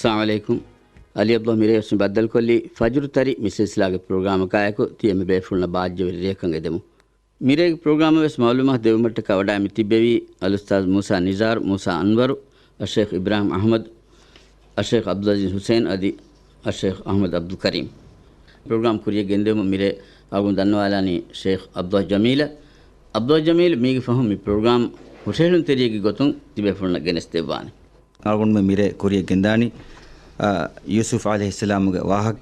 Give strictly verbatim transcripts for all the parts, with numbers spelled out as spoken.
އައްސަލާމު ޢަލައިކުމް. އަލީ ޢަބްދުﷲ މިރޭ ވެސް މި ބައްދަލުކޮށްލީ ފަޖުރު ތަރި މި ސިލްސިލާގެ ޕްރޮގްރާމަކާއެކު ތިޔަ މި ބޭފުޅުންނަށް ބާއްޖަވެރި ރެއަކަށް އެދެމުން. މިރޭގެ ޕްރޮގްރާމަށް ވެސް މަޢުލޫމާތު ދެވުމަށްޓަކާ ވަޑާމި ތިއްބެވީ އަލްއުސްތާޛު މޫސާ ނިޒާރު، މޫސާ އަންވަރު، އައްޝައިޚް އިބްރާހިމް އަޙްމަދު، އައްޝައިޚް ޢަބްދުލްޢަޒީޒް ޙުސައިން އަދި އައްޝައިޚް އަޙްމަދު ޢަބްދުލް ކަރީމް. ޕްރޮގްރާމް ކުރިޔަށް ގެންދެވުމަށް މިރޭ އަޅުގަނޑު ދަންނަވާލާނީ ޝޭޚް ޢަބްދުﷲ ޖަމީލަށް. ޢަބްދުﷲ ޖަމީލް މީގެ ފަހުން މި ޕްރޮގްރާމް ހުށަހެޅުންތެރިއެއްގެ ގޮތުން ތިބޭފުޅުންނަށް ގެނެސްދެއްވާނެ. އަޅުގަނޑުމެން މިރޭ ކުރިޔަށް ގެންދާނީ، އާ، ޔޫސުފް ޢަލައިހިއްސަލާމުގެ ވާހަކަ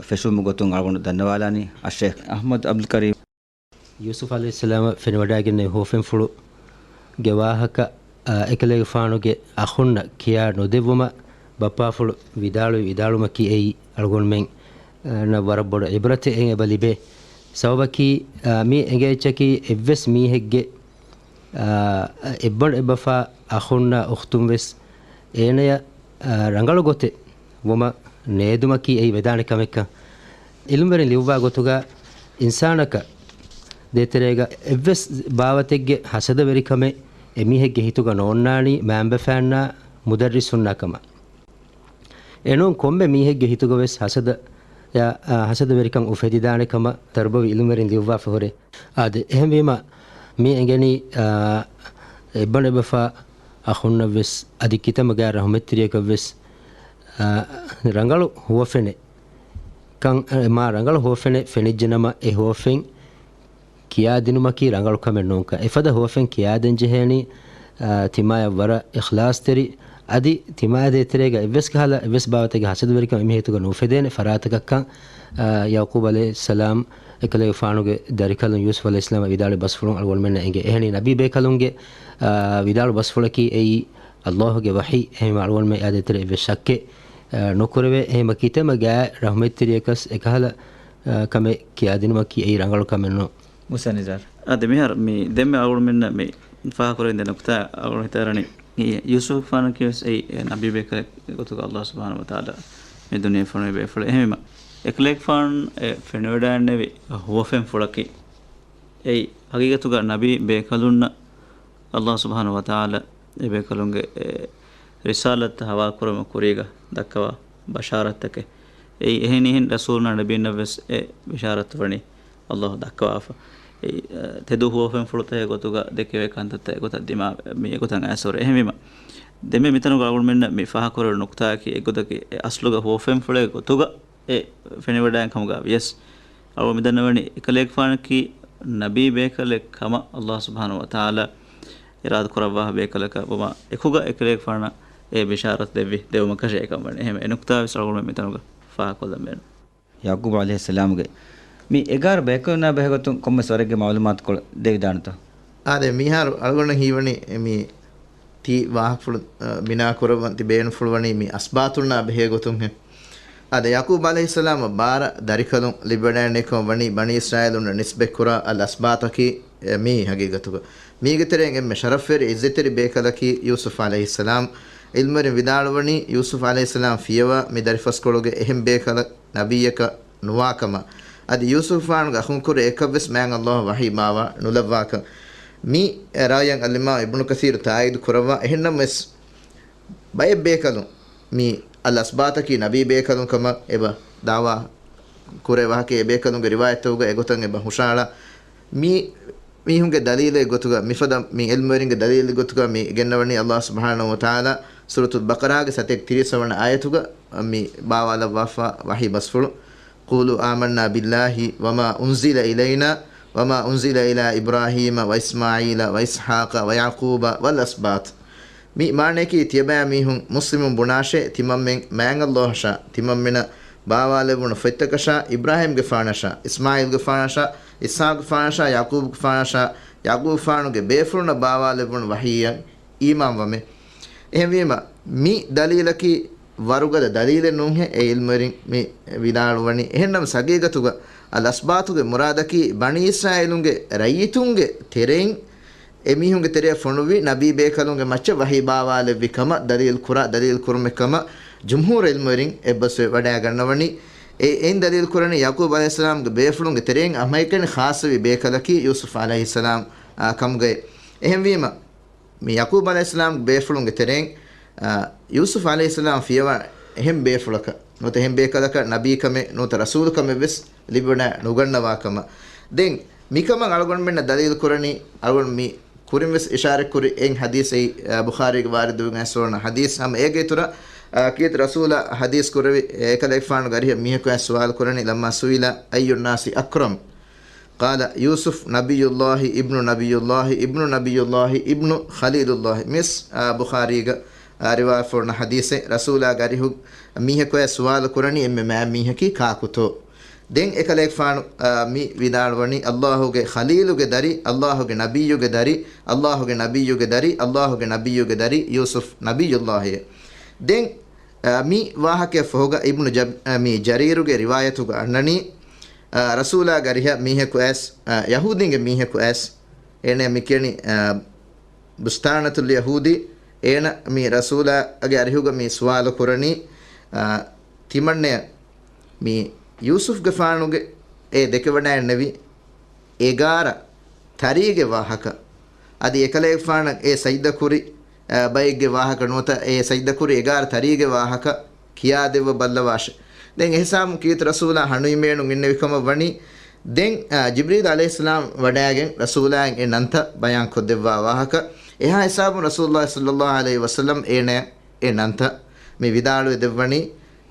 ފެށުމުގެ ގޮތުން އަޅުގަނޑު ދަންނަވާލާނީ އައްޝައިޚް އަޙްމަދު ޢަބްދުލް ކަރީމް. ޔޫސުފް ޢަލައިހިއްސަލާމަށް ފެނިވަޑައިގެންނެވި ހުވަފެންފުޅުގެ ވާހަކަ، އާ، އެކަލޭގެފާނުގެ އަޚުންނަށް ކިޔާ ނުދެއްވުމަށް ބައްޕާފުޅު ވިދާޅުވި ވިދާޅުމަކީ އެއީ އަޅުގަނޑުމެން، އާ، ނަށް ވަރަށް ބޮޑު ޢިބްރަތެއް އެބަ ލިބޭ. ސަބަބަކީ، އާ، މި އެނގޭ އެއްޗަކީ އެއްވެސް މީހެއްގެ، އާ، އެއްބަނޑު އެއްބަފާ އަޚުންނާ އުޚްތުން ވެސް އޭނަޔަށް، އާ، ރަނގަޅު ގޮތެއް ވުމަށް ނޭދުމަކީ އެއީ ވެދާނެ ކަމެއްކަން. އިލްމުވެރިން ލިޔުއްވާ ގޮތުގަ އިންސާނަކަށް ދޭތެރޭގަ އެއްވެސް ބާވަތެއްގެ ހަސަދަވެރިކަމެއް އެމީހެއްގެ ހިތުގަ ނޯންނާނީ މައިންބަފައިންނާ މުދައްރިސުންނާ ކަމަށް. އެނޫން ކޮންމެ މީހެއްގެ ހިތުގަ ވެސް ހަސަދަ، އާ، ހަސަދަވެރިކަން އުފެދިދާނެ ކަމަށް ތަރުބަވި އިލްމުވެރިން ލިޔުއްވާފަ ހުރޭ. އާދެ، އެހެންވީމަ މި އެނގެނީ، އާ، އެއްބަނޑު އެއްބަފާ އަޚުންނަށްވެސް އަދި ކިތަންމެ ގާތް ރަޙުމަތްތެރިޔަކަށްވެސް، އާ، ރަނގަޅު ހުވަފެނެއް ކަން، އާ، މާ ރަނގަޅު ހުވަފެނެއް ފެނިއްޖެނަމަ އެ ހުވަފެން ކިޔާދިނުމަކީ ރަނގަޅު ކަމެއް ނޫންކަން. އެފަދަ ހުވަފެން ކިޔާދޭންޖެހޭނީ، އާ، ތިމާޔަށް ވަރަށް އިޚްލާޞްތެރި، އަދި ތިމާ ދޭތެރޭގަ އެއްވެސް ކަހަލަ، އެއްވެސް ބާވަތެއްގެ ހަސަދަވެރިކަން އެމީހެއްގެ ހިތުގަ ނުއުފެދޭނެ ފަރާތަކަށްކަން، އާ، ޔަޢުޤޫބް ޢަލައިހިއްސަލާމް އެކަލޭގެފާނުގެ ދަރިކަލުން ޔޫސުފް ޢަލައިހިއްސަލާމް ވިދާޅުވި ބަސްފުޅުން އަޅުގަނޑުމެންނަށް އެނގޭ. އެހެނީ ނަބީ ބޭކަލުންގެ، އާ، ވިދާޅު ބަސްފުޅަކީ އެއީ ﷲ ގެ ވަޙީ. އެހެންވީމަ އަޅުގަނޑުމެން އާދޭތެރޭ އެއްވެސް ޝައްކެއް، އާ، ނުކުރެވޭ. އެހެންވީމަ ކިތަންމެ ގާތް ރަޙުމަތްތެރިޔަކަސް އެކަހަލަ، އާ، ކަމެއް ކިޔާދިނުމަކީ އެއީ ރަނގަޅު ކަމެއް ނޫން. މޫސާ ނިޒާރު. އާދެ، މިހާރު މި ދެންމެ އަޅުގަނޑުމެންނަށް މި ފާހަގަކުރެވެން ދެ ނުކުތާ އަޅުގަނޑު ހިތަށް އަރަނީ، މި ޔޫސުފްގެފާނަކީ ވެސް އެއީ ނަބީ ބޭކަލެއް ގޮތުގަ ﷲ ސުބްޙާނަހޫ ވަތަޢާލާ މި ދުނިޔެ ފޮނުވި ބޭފުޅެއް. އެހެންވީމަ، އެކަލޭގެފާނު އެ ފެނިވަޑައިގެންނެވި ހުވަފެންފުޅަކީ، އެއީ ހަގީގަތުގަ ނަބީ ބޭކަލުންނަށް ﷲ ސުބްޙާނަހޫ ވަތަޢާލާ އެ ބޭކަލުންގެ އެ ރިސާލަތްތައް ހަވާލުކުރުމުގެ ކުރީގަ ދައްކަވާ ބަޝާރަތްތަކެއް. އެއީ އެހެނިހެން ރަސޫލުންނާ ނަބީންނަށްވެސް އެ ބިޝާރަތު ވަނީ ﷲ ދައްކަވާފަ. އެއީ، އަ، ތެދު ހުވަފެންފުޅުތަކެއް ގޮތުގަ ދެކެވޭ ކަންތައްތައް އެގޮތަށް ދިމާވެ، މި އެގޮތަށް އައިސް ހުރޭ. އެހެންވީމަ، ދެންމެ މިތަނުގަ އަޅުގަނޑުމެންނަށް މި ފާހަގަކުރެވޭ ނުކުތާއަކީ އެއްގޮތަކީ އެ އަސްލުގަ ހުވަފެންފުޅެއް ގޮތުގަ އެ ފެނިވަޑައިގެން ކަމުގަ ވިޔަސް، އަޅުގަނޑު މި ދަންނަވަނީ އެކަލޭގެފާނަކީ ނަބީ ބޭކަލެއް ކަމަށް ﷲ ސުބްޙާނަހޫ ވަތަޢާލާ އިރާދަކުރައްވާ ބޭކަލަކަށް ވުމާ އެކުގަ އެކަލޭގެފާނަށް އެ ބިޝާރަތު ދެއްވި ދެވުމަކަށެ އެކަން ވަނީ. އެހެން އެ ނުކުތާ ވެސް އަޅުގަނޑު މިތަނުގަ ފާހަގަކޮށްލަން ބޭނުން. ޔަޢުޤޫބް ޢަލައިހިއްސަލާމުގެ މި އެގާރަ ބޭކަލުންނާ ބެހޭގޮތުން ކޮންމެސް ވަރެއްގެ މަޢުލޫމާތުކޮޅެއް ދެވިދާނެތޯ؟ އާދެ، މިހާރު އަޅުގަނޑަށް ހީވަނީ މި ތި ވާހަކަފުޅު، އަ، ބިނާކުރައްވަން ތި ބޭނުންފުޅުވަނީ މި އަސްބާތުންނާ ބެހޭގޮތުންހެން. އާދެ، ޔަޢުޤޫބް ޢަލައިހިއްސަލާމަށް ބާރަ ދަރިކަލުން ލިބިވަޑައިގެންނެވިކަމަށް ވަނީ ބަނީ އިސްރާއީލުންނަށް ނިސްބަތްކުރާ އަލް އަސްބާތަކީ، އެ، މިއީ ހަގީގަތުގަ. މީގެ ތެރެއިން އެންމެ ޝަރަފްވެރި ޢިއްޒަތްތެރި ބޭކަލަކީ ޔޫސުފް ޢަލައިހިއްސަލާމް. ޢިލްމުވެރިން ވިދާޅުވަނީ ޔޫސުފް ޢަލައިހިއްސަލާމް ފިޔަވާ މި ދަރިފަސްކޮޅުގެ އެހެން ބޭކަލަކު ނަބިއްޔަކަށް ނުވާކަމަށް، އަދި ޔޫސުފާނުގެ އަޚުންކުރެ އެކަށްވެސް މާތް ﷲ ވަޙީ ބާވާ ނުލައްވާކަން. މި ރާއިޔަށް އަލްއިމާމް އިބްނު ކަސީރު ތާއީދު ކުރައްވާ. އެހެންނަމަވެސް، ބައެއް ބޭކަލުން މި އަލް އަސްބާތަކީ ނަބީ ބޭކަލުން ކަމަށް އެބަ ދަޢުވާ ކުރޭ ވާހަކަ އެ ބޭކަލުންގެ ރިވާޔަތްތަކުގަ އެގޮތަށް އެބަ ހުށަހަޅާ. މި މީހުންގެ ދަލީލެއް ގޮތުގަ، މިފަދަ މި ޢިލްމުވެރިންގެ ދަލީލެއް ގޮތުގަ މި ގެންނަވަނީ ﷲ ސުބްޙާނަހޫ ވަތަޢާލާ ސޫރަތުލް ބަޤަރާގެ ސަތޭކަ ތިރީސް ވަނަ އާޔަތުގަ މި ބާވާލައްވާފަ ވަޙީ ބަސްފުޅު، قولوا آمنا بالله وما أنزل إلينا وما أنزل إلى إبراهيم وإسماعيل وإسحاق ويعقوب والأسباط. މި މާނަޔަކީ ތިޔަބައިމީހުން މުސްލިމުން ބުނާށޭ، ތިމަންމެން މާތް ﷲ އަށާ، ތިމަންމެނަށް ބާވާލެއްވުނު ފޮތްތަކަށާ، އިބްރާހީމްގެފާނަށާ، އިސްމާޢީލްގެފާނަށާ، އިސްޙާޤުގެފާނަށާ، ޔަޢުޤޫބުގެފާނަށާ، ޔަޢުޤޫބުގެފާނުގެ ބޭފުޅުންނަށް ބާވާލެއްވުނު ވަޙީއަށް އީމާންވަމޭ. އެހެންވީމަ، މި ދަލީލަކީ ވަރުގަދަ ދަލީލެއް ނޫންހޭ، އެ ޢިލްމުވެރިން މި ވިދާޅުވަނީ. އެހެންނަމަ ހަގީގަތުގަ އަލް އަސްބާތުގެ މުރާދަކީ ބަނީ އިސްރާއީލުންގެ ރައްޔިތުންގެ ތެރެއިން އެމީހުންގެ ތެރެއަށް ފޮނުއްވި ނަބީ ބޭކަލުންގެ މައްޗަށް ވަޙީ ބާވާލެއްވި ކަމަށް ދަލީލު ކުރާ، ދަލީލު ކުރުމެއް ކަމަށް ޖުމްހޫރު ޢިލްމުވެރިން އެއްބަސްވެ ވަޑައިގަންނަވަނީ. އެ، އެއިން ދަލީލު ކުރަނީ ޔަޢުޤޫބް ޢަލައިހިއްސަލާމްގެ ބޭފުޅުންގެ ތެރެއިން ހަމައެކަނި ޚާއްޞަވި ބޭކަލަކީ ޔޫސުފް ޢަލައިހިއްސަލާމް، އާ، ކަމުގައި. އެހެންވީމަ، މި ޔަޢުޤޫބް ޢަލައިހިއްސަލާމްގެ ބޭފުޅުންގެ ތެރެއިން، އާ، ޔޫސުފް ޢަލައިހިއްސަލާމް ފިޔަވާ އެހެން ބޭފުޅަކަށް ނުވަތަ އެހެން ބޭކަލަކަށް ނަބީކަމެއް ނުވަތަ ރަސޫލުކަމެއް ވެސް ލިބިވަޑައި ނުގަންނަވާ ކަމަށް. ދެން މިކަމަށް އަޅުގަނޑުމެންނަށް ދަލީލު ކުރަނީ، އަޅުގަނޑު މި ކުރިން ވެސް އިޝާރަތް ކުރި އެއް ޙަދީޘް އެއީ، އަ، ބުޚާރީގެ ވާރިދުވެގެން އައިސްފަވަނަ ޙަދީޘް. ހަމަ އޭގެ އިތުރަށް، އަ، ކީރިތި ރަސޫލާ ޙަދީޘް ކުރެވި އެކަލޭގެފާނުގެ އަރިހަށް މީހަކު އައިސް ސުވާލު ކުރަނީ، لما سئل أي الناس أكرم قال يوسف نبي الله ابن نبي الله ابن نبي الله ابن خليل الله. މިސް، އާ، ބުޚާރީގަ، އާ، ރިވާފަވަނަ ޙަދީޘެއް. ރަސޫލާގެ އަރިހު މީހަކު އައިސް ސުވާލު ކުރަނީ އެންމެ މާތް މީހަކީ ކާކުތޯ؟ ދެން އެކަލޭގެފާނު، އާ، މި ވިދާޅުވަނީ، އައްލާހުގެ ޚަލީލުގެ ދަރި، އައްލާހުގެ ނަބިއްޔުގެ ދަރި، އައްލާހުގެ ނަބިއްޔުގެ ދަރި، އައްލާހުގެ ނަބިއްޔުގެ ދަރި، ޔޫސުފް ނަބިއްޔުއްލާހިއޭ. ދެން، އާ، މި ވާހަކައަށް ފަހުގަ އިބްނު ޖަ-، އާ، މި ޖަރީރުގެ ރިވާޔަތުގަ އަންނަނީ، އާ، ރަސޫލާގެ އަރިހަށް މީހަކު އައިސް، އާ، ޔަހޫދީންގެ މީހަކު އައިސް، އޭނަ މި ކިޔަނީ، އާ، ބުސްތާނަތުލް ޔަހޫދީ، އޭނަ މި ރަސޫލާގެ އަރިހުގަ މި ސުވާލު ކުރަނީ، އާ، ތިމަންނަޔަށް މި ޔޫސުފްގެފާނުގެ އެ ދެކެވަޑައިންނެވި އެގާރަ ތަރީގެ ވާހަކަ، އަދި އެކަލޭގެފާނަށް އެ ސަޖްދަކުރި، އަ، ބައެއްގެ ވާހަކަ ނުވަތަ އެ ސަޖްދަކުރި އެގާރަ ތަރީގެ ވާހަކަ ކިޔާދެއްވަ ބައްލަވާށެ. ދެން އެހިސާބުން ކީރިތި ރަސޫލާ ހަނުއިމޭނުން އިންނެވި ކަމަށް ވަނީ، ދެން، އަ، ޖިބްރީލް ޢަލައިހިއްސަލާމް ވަޑައިގެން ރަސޫލާއަށް އެ ނަންތައް ބަޔާންކޮށްދެއްވާ ވާހަކަ. އެހާ ހިސާބުން ރަސޫލުﷲ ޞައްލައްލާހު ޢަލައިހި ވަސައްލަމް އޭނަޔަށް އެ ނަންތައް މި ވިދާޅުވެ ދެއްވަނީ،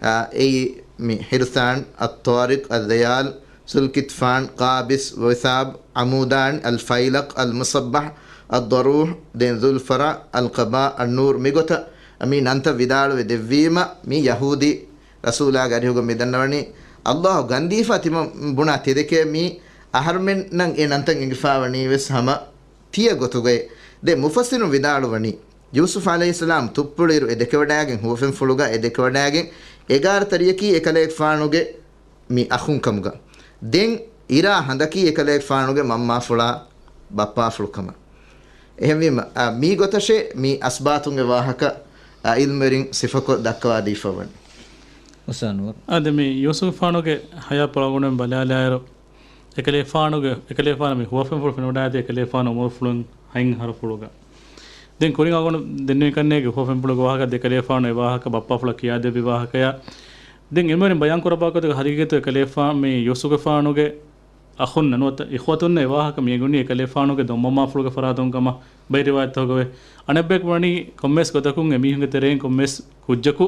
އާ، އެއީ މި ހިރުސާން، އައްޠާރިޤް، އައްޒަޔާލް، ޒުލްކިތްފާން، ޤާބިސް، ވިސާބް، ޢަމޫދާން، އަލްފައިލަޤް، އަލްމުޞައްބަޙް، އައްޟަރޫޙް، ދެން ޒުލްފަރާ، އަލްޤަބާ، އައްނޫރް، މިގޮތަށް މި ނަންތައް ވިދާޅުވެ ދެއްވީމަ، މި ޔަހޫދީ ރަސޫލާގެ އަރިހުގަ މި ދަންނަވަނީ، އައްލާހު ގަންދީފާ ތިމަން ބުނާ ތެދެކޭ މީ އަހަރުމެންނަށް އެ ނަންތައް އެނގިފާވަނީ ވެސް ހަމަ ތިޔަ ގޮތުގައި. ދެން މުފައްސިރުން ވިދާޅުވަނީ، ޔޫސުފް ޢަލައިހިއްސަލާމް ތުއްޕުޅިއިރު އެ ދެކެވަޑައިގެން ހުވަފެންފުޅުގަ އެ ދެކެވަޑައިގެން އެގާރަ ތަރިޔަކީ އެކަލޭގެފާނުގެ މި އަޚުން ކަމުގަ، ދެން އިރާ ހަނދަކީ އެކަލޭގެފާނުގެ މަންމާފުޅާ ބައްޕާފުޅު ކަމަށް. އެހެންވީމަ، އަ، މީ ގޮތަށޭ މި އަސްބާތުންގެ ވާހަކަ، އަ، ޢިލްމުވެރިން ސިފަކޮށް ދައްކަވާދީފަވަނީ. އުސާންވަރު. އަދި މި ޔޫސުފް ފާނުގެ ހަޔާތްޕުޅު އަޅުގަނޑުމެން ބަލާލާއިރު، އެކަލޭފާނުގެ، އެކަލޭފާނު މި ހުވަފެންފުޅު ފެނިވަޑައިދީ އެކަލޭފާނު އުމުރުފުޅުން ހަތް އަހަރުފުޅުގަ. ދެން ކުރިން އަޅުގަނޑު ދެންނެވި ކަންނޭގެ ހުވަފެންފުޅުގެ ވާހަކަ ދެކަލޭފާނު އެ ވާހަކަ ބައްޕާފުޅަށް ކިޔާދެއްވި ވާހަކަޔާ. ދެން އެންމެރިން ބަޔާން ކުރައްވާ ގޮތުގަ ހަގީގަތު އެކަލޭފާނު މި ޔޫސުފްގެފާނުގެ އަޚުންނަށް ނުވަތަ އިޚްވަތުންނަށް އެ ވާހަކަ މި އެނގުނީ އެކަލޭފާނުގެ ދޮންމަންމާފުޅުގެ ފަރާތުން ކަމަށް ބައެއް ރިވާޔަތްތަކުގަ ވޭ. އަނެއްބަޔަކު ވަނީ ކޮންމެސް ގޮތަކުން އެމީހުންގެ ތެރެއިން ކޮންމެސް ކުއްޖަކު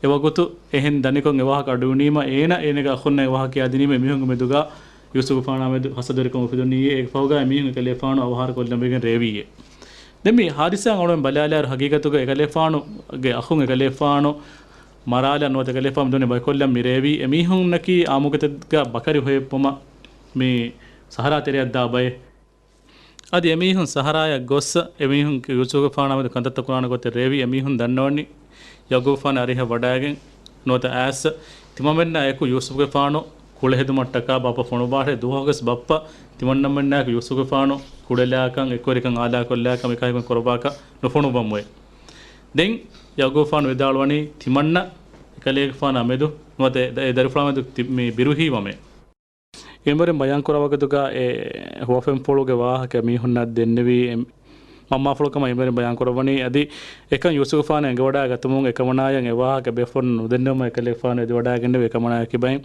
އެވަގުތު އެހެން ދަނިކޮށް އެ ވާހަކަ އަޑުއިވުނީމަ، އޭނަ އޭނަގެ އަޚުންނަށް އެ ވާހަކަ ކިޔާދިނީމަ، އެމީހުންގެ މެދުގަ ޔޫސުފްގެފާނާ މެދު ހަސަދަވެރިކަމު އުފެދުނީއޭ. އޭގެ ފަހުގަ އެމީހުން އެކަލޭފާނު އަވަހާރަކޮށްލަނބެގެން ރޭވީއޭ. ދެން މި ހާދިސާ އަޅުގަނޑުމެން ބަލާލާއިރު ހަގީގަތުގަ އެކަލޭފާނުގެ އަޚުން އެކަލޭފާނު މަރާލަން ނުވަތަ އެކަލޭފާނު މިދުނި ބައިކޮށްލަން މި ރޭވީ. އެމީހުންނަކީ އާއްމުގޮތެއްގަ ބަކަރި ހޮއެއް އުފުމަށް މި ސަހަރާ ތެރެއަށް ދާ ބައެއް. އަދި އެމީހުން ސަހަރާޔަށް ގޮސް، އެމީހުން ޔޫސުފްގެފާނާ މެދު ކަންތައްތައް ކުރާނެ ގޮތެއް ރޭވި. އެމީހުން ދަންނަވަނީ ޔަޢުޤޫބުގެފާނާ އަރިހަށް ވަޑައިގެން ނުވަތަ އައިސް، ތިމަންމެންނާ އެކު ޔޫސުފްގެފާނު ކުޅެހެދުމަށްޓަކާ ބައްޕަ ފޮނުއްވާށޭ. ދުވަހުވެސް ބައްޕަ ތިމަންނަމެންނާއެކު ޔޫސުފްގެފާނު ކުޅެލާކަން، އެއްކޮށް އެކަން އާލާކޮށްލާކަން، އެކަހަލަ ކަން ކުރައްވާކަށް ނުފޮނުއްވަމުވެ. ދެން ޔަޢުޤޫބުގެފާނު ވިދާޅުވަނީ، ތިމަންނަ އެކަލޭގެފާނާ މެދު ނުވަތަ އެ ދަރިފުޅާ މެދު ތި-، މި ބިރުހީ ވަމޭ. އެންމެރިން ބަޔާންކުރާ ވަގުތުގަ އެ ހުވަފެންފުޅުގެ ވާހަކަ މީހުންނަށް ދެންނެވީ، އެ މަންމާފުޅު ކަމަށް އެންމެރިން ބަޔާންކުރައްވަނީ. އަދި އެކަން ޔޫސުފްގެފާނަށް އެނގިވަޑައިގަތުމުން އެކަމަނާޔަށް އެ ވާހަކަ ބޭފުޅުންނަށް ނުދެންނެވުމަށް އެކަލޭގެފާނު އެދިވަޑައިގެންނެވި އެކަމަނާޔަކީ ބައެއް.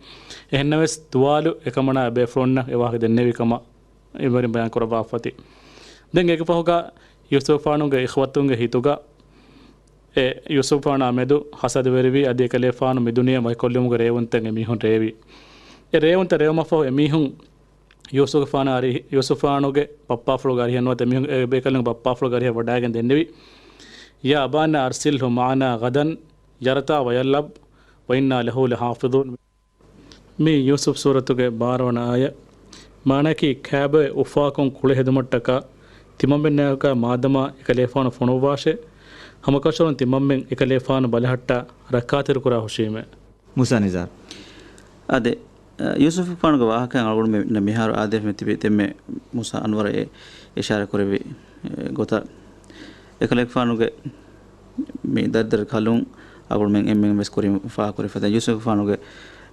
އެހެންނަމަވެސް، ދުވާލު އެކަމަނާ ބޭފުޅުންނަށް އެ ވާހަކަ ދެންނެވި ކަމަށް އެންމެރިން ބަޔާންކުރައްވާފަތި. ދެން އޭގެ ފަހުގަ ޔޫސުފްގެފާނުގެ އިޚްވަތުންގެ ހިތުގަ އެ ޔޫސުފްގެފާނާ މެދު ހަސަދަވެރިވި އަދި އެކަލޭފާނު މިދުނިޔެ ބައިކޮށްލުމުގެ ރޭވުންތައް އެމީހުން ރޭވި. އެ ރޭވުންތައް ރޭވުމަށްފަހު އެމީހުން ޔޫސުފްގެފާނާ އަރި-، ޔޫސުފްގެފާނުގެ ބައްޕާފުޅުގެ އަރިހަށް ނުވަތަ އެމީހުން އެ ބޭކަލުންގެ ބައްޕާފުޅުގެ އަރިހަށް ވަޑައިގެން ދެންނެވި. يا أبانا أرسله معنا غدا يرتع ويلعب وإنا له لحافظون. މީ ޔޫސުފް ސޫރަތުގެ ބާރަވަނަ އާޔަތް. މާނައަކީ، ކާބޮއެ އުފާކޮށް ކުޅެހެދުމަށްޓަކާ ތިމަންމެންނާއެކު މާދަމާ އެކަލޭފާނު ފޮނުއްވާށޭ. ހަމަކަށަވަރުން ތިމަންމެން އެކަލޭފާނު ބަލަހައްޓާ ރައްކާތެރިކުރާ ހުށީމޭ. މޫސާ ނިޒާރު. އާދެ، ޔޫސުފްގެފާނުގެ ވާހަކައިން އަޅުގަނޑުމެންނަށް މިހާރު އާދެވިފަ ތިބި ދެންމެ މޫސާ އަންވަރަށް އެ އިޝާރާތް ކުރެއްވި، އެ، ގޮތަށް އެކަލޭގެފާނުގެ މި ދަރިދަރި ކަލުން އަޅުގަނޑުމެން އެންމެން ވެސް ކުރިން ފާހަގަކުރި ފަދައިން ޔޫސުފްގެފާނުގެ،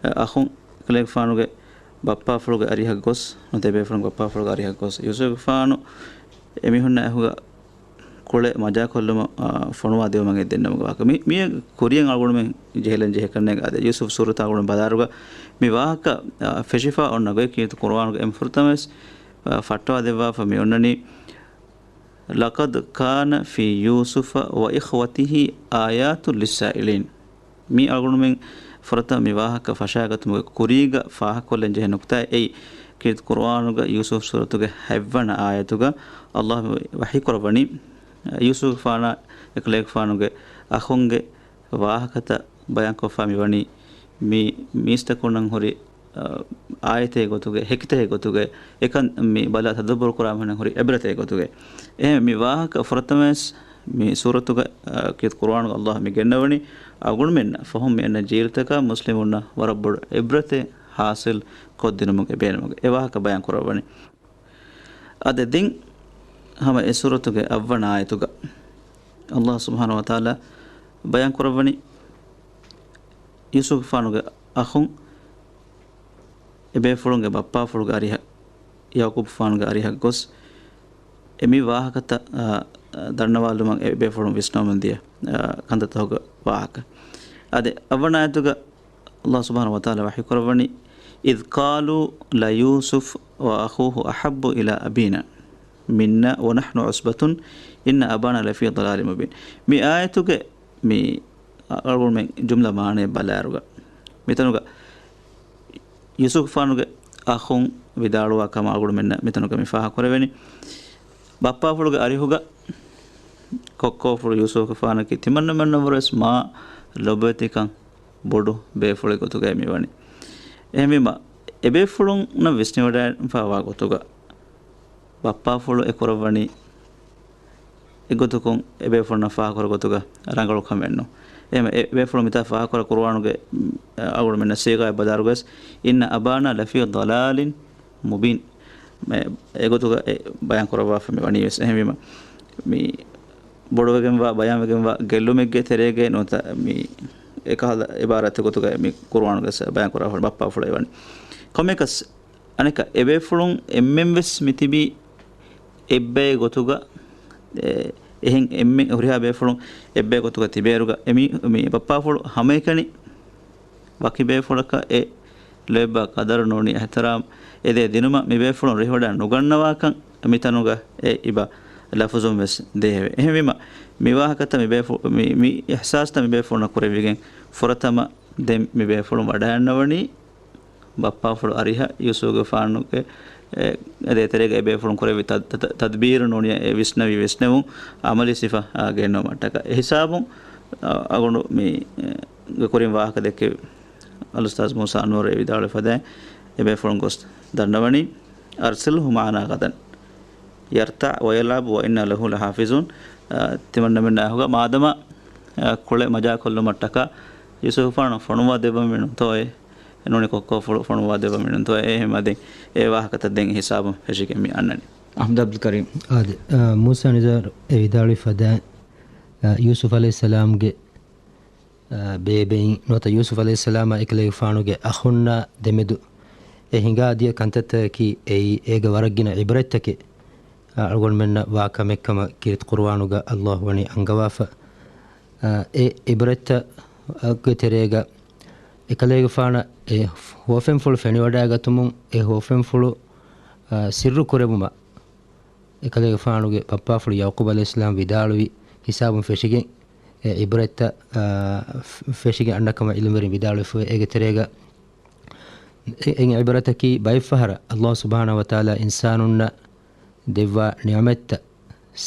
އެ، އަޚުން އެކަލޭގެފާނުގެ ބައްޕާފުޅުގެ އަރިހަށް ގޮސް، ނުވަތަ ބޭފުޅުންގެ ބައްޕާފުޅުގެ އަރިހަށް ގޮސް، ޔޫސުފްގެފާނު އެމީހުންނާ އެކުގަ ކުޅެ މަޖާކޮށްލުމަށް، އާ، ފޮނުވާ ދެވުމަށް އެ ދެންނެވުމުގެ ވާހަކަ. މި، މިއަށް ކުރިއަށް އަޅުގަނޑުމެން ޖެހިލަން ޖެހޭ ކަންނޭނގެ އާދެ، ޔޫސުފް ސޫރަތާ އަޅުގަނޑު ބަލާއިރުގަ މި ވާހަކަ، އާ، ފެށިފަ އޮންނަ ގޮތް ކީރިތި ޤުރުއާނުގަ އެންމެ ފުރަތަމަވެސް، އާ، ފައްޓަވާ ދެއްވާފަ މި އޮންނަނީ، "لقد كان في يوسف وإخوته آيات للسائلين." މީ އަޅުގަނޑުމެން ފުރަތަމަ މި ވާހަކަ ފަށާގަތުމުގެ ކުރީގަ ފާހަގަކޮށްލަން ޖެހޭ ނުކުތާ އެއީ، ކީރިތި ޤުރުއާނުގަ ޔޫސުފް ސޫރަތުގެ ހަތްވަނަ އާޔަތުގަ ﷲ ވަޙީކުރައްވަނީ، ޔޫސުފްގެފާނާ އެކަލޭގެފާނުގެ އަޚުންގެ ވާހަކަތައް ބަޔާންކޮށްފަ މިވަނީ، މި މީސްތަކުންނަށް ހުރި، އާ، އާޔަތެއް ގޮތުގައި، ހެކިތެއް ގޮތުގައި، އެކަން މި ބަލާ ތަދައްބުރު ކުރާ މީހުންނަށް ހުރި ޢިބްރަތެއް ގޮތުގައި. އެހެން މި ވާހަކަ ފުރަތަމަވެސް މި ސޫރަތުގަ، އާ، ކީރިތި ޤުރުއާނުގަ ﷲ މި ގެންނަވަނީ، އަޅުގަނޑުމެންނަށް ފަހުން މި އަންނަ ޖީލުތަކަށް މުސްލިމުންނަށް ވަރަށް ބޮޑު ޢިބްރަތެއް ޙާޞިލް ކޮށްދިނުމުގެ ބޭނުމުގައި އެ ވާހަކަ ބަޔާން ކުރައްވަނީ. އާދެ، ދެން ހަމަ އެ ސޫރަތުގެ އަށްވަނަ އާޔަތުގަ ﷲ ސުބްޙާނަހޫ ވަތަޢާލާ ބަޔާން ކުރައްވަނީ، ޔޫސުފްގެފާނުގެ އަޚުން އެބޭފުޅުންގެ ބައްޕާފުޅުގެ އަރިހަށް، ޔަޢުޤޫބުފާނުގެ އަރިހަށް ގޮސް، އެ މި ވާހަކަތައް، އާ، ދަންނަވާލުމަށް އެ ބޭފުޅުން ވިސްނަވަމުން ދިޔަ، އާ، ކަންތައްތަކުގެ ވާހަކަ. އާދެ، އަށްވަނަ އާޔަތުގަ ﷲ ސުބްޙާނަހޫ ވަތަޢާލާ ވަޙީކުރައްވަނީ، "إذ قالوا ليوسف وأخوه أحب إلى أبينا منا ونحن عصبة إن أبانا لفي ضلال مبين." މި އާޔަތުގެ މި އަޅުގަނޑުމެން ޖުމްލަ މާނައެއް ބަލާއިރުގަ، މިތަނުގަ ޔޫސުފްގެފާނުގެ އަޚުން ވިދާޅުވާ ކަމަށް އަޅުގަނޑުމެންނަށް މިތަނުގަ މި ފާހަގަކުރެވެނީ. ބައްޕާފުޅުގެ އަރިހުގަ ކޮއްކޯފުޅު ޔޫސުފްގެފާނަކީ ތިމަންނަމެންނަށްވުރެސް މާ ލޮބުވެތިކަން ބޮޑު ބޭފުޅެއް ގޮތުގައި މިވަނީ. އެހެންވީމަ، އެބޭފުޅުންނަށް ވިސްނިވަޑައިފައިވާ ގޮތުގަ، ބައްޕާފުޅު އެ ކުރައްވަނީ އެގޮތަކުން އެބޭފުޅުންނަށް ފާހަގަކުރާ ގޮތުގަ ރަނގަޅު ކަމެއް ނޫން. އެހެން އެބޭފުޅުން މިތާ ފާހަގަކުރާ ޤުރުއާނުގެ، އަޅުގަނޑުމެންނަށް ސީޣާއެއް ބަލާއިރުވެސް، "إن أبانا لفي ضلال مبين." މެ-، އެގޮތުގަ އެ ބަޔާން ކުރައްވާފަ މި ވަނީވެސް. އެހެންވީމަ، މި ބޮޑުވެގެންވާ، ބަޔާންވެގެންވާ ގެއްލުމެއްގެ ތެރޭގައި ނުވަތަ މި އެކަހަލަ ޢިބާރާތެއް ގޮތުގަ މި ޤުރުއާނުގަ ބަޔާން ކުރާ ބައްޕާފުޅު އެވަނީ. ކޮންމެއަކަސް، އަނެކަ އެބޭފުޅުން އެންމެންވެސް މިތިބީ އެއްބައެއް ގޮތުގަ، އެ، އެހެން އެންމެ ހުރިހާ ބޭފުޅުން އެއްބައެއް ގޮތުގަ ތިބޭއިރުގަ، އެމީ، މި ބައްޕާފުޅު ހަމައެކަނި ވަކި ބޭފުޅަކަށް އެ ލޯތްބާ ޤަދަރު ނޫނީ އިޙްތިރާމް އެދޭ ދިނުމަށް މި ބޭފުޅުން ރިހިވަޑައި ނުގަންނަވާކަން މިތަނުގަ އެ އިބަ ލަފުޒުން ވެސް ދޭހެވެ. އެހެންވީމަ، މި ވާހަކަތައް މި ބޭފު-، މި، މި އިޙްސާސްތައް މި ބޭފުޅުންނަށް ކުރެވިގެން ފުރަތަމަ ދެން މި ބޭފުޅުން ވަޑައިގަންނަވަނީ ބައްޕާފުޅު އަރިހަށް ޔޫސުފްގެފާނުގެ، އެ، އެ ދޭތެރޭގަ އެބޭފުޅުން ކުރެއްވި ތަ-، ތަ-، ތަ-، ތަދްބީރު ނޫނީ އެ ވިސްނެވި ވިސްނެވުން ޢަމަލީ ސިފަ، އާ، ގެންނުވުމަށްޓަކާ. އެ ހިސާބުން، އާ، އަޅުގަނޑު މި، އެ، ގެ ކުރިން ވާހަކަ ދެއްކެވި އަލްއުސްތާޛު މޫސާ އަންވަރު އެ ވިދާޅުވި ފަދައިން އެބޭފުޅުން ގޮސް ދަންނަވަނީ، "أرسله معنا غدا يرتع ويلعب وإنا له لحافظون." އާ، ތިމަންނަމެންނާ އެކުގަ މާދަމާ، އާ، ކުޅެ މަޖާކޮށްލުމަށްޓަކާ ޔޫސުފްގެފާނު ފޮނުވާ ދެއްވަމެއް ނޫންތޯއޭ. ނޫނީ ކޮއްކޯފުޅު ފޮނުވާ ދެއްވަމެއް ނޫންތޯ. އެހެންވީމަ ދެން އެ ވާހަކަތައް ދެން ހިސާބުން ފެށިގެން މި އަންނަނީ. އަޙްމަދު ޢަބްދުލް ކަރީމް. އާދެ، އާ، މޫސާ ނިޒާރު އެ ވިދާޅުވި ފަދައިން، އާ، ޔޫސުފް ޢަލައިހިއްސަލާމްގެ، އާ، ބޭބެއިން ނުވަތަ ޔޫސުފް ޢަލައިހިއްސަލާމާ އެކަލޭގެފާނުގެ އަޚުންނާ ދެމެދު އެ ހިނގާދިޔަ ކަންތައްތަކަކީ އެއީ އޭގަ ވަރަށް ގިނަ ޢިބްރަތްތަކެއް، އާ، އަޅުގަނޑުމެންނަށް ވާ ކަމެއްކަމަށް ކީރިތި ޤުރުއާނުގަ ﷲ ވަނީ އަންގަވާފަ. އާ، އެ ޢިބްރަތްތަކުގެ ތެރޭގަ އެކަލޭގެފާނަށް އެ ހުވަފެންފުޅު ފެނިވަޑައިގަތުމުން، އެ ހުވަފެންފުޅު، އާ، ސިއްރު ކުރެވުމަށް އެކަލޭގެފާނުގެ ބައްޕާފުޅު ޔަޢުޤޫބު ޢަލައިހިއްސަލާމް ވިދާޅުވި ހިސާބުން ފެށިގެން، އެ ޢިބްރަތްތައް، އާ، ފެށިގެން އަންނަ ކަމަށް ޢިލްމުވެރިން ވިދާޅުވެފައި. އޭގެ ތެރޭގަ އެ، އެ ޢިބްރަތަކީ ބައެއްފަހަރަށް ﷲ ސުބްޙާނަހޫ ވަތަޢާލާ އިންސާނުންނަށް ދެއްވާ ނިޢުމަތްތައް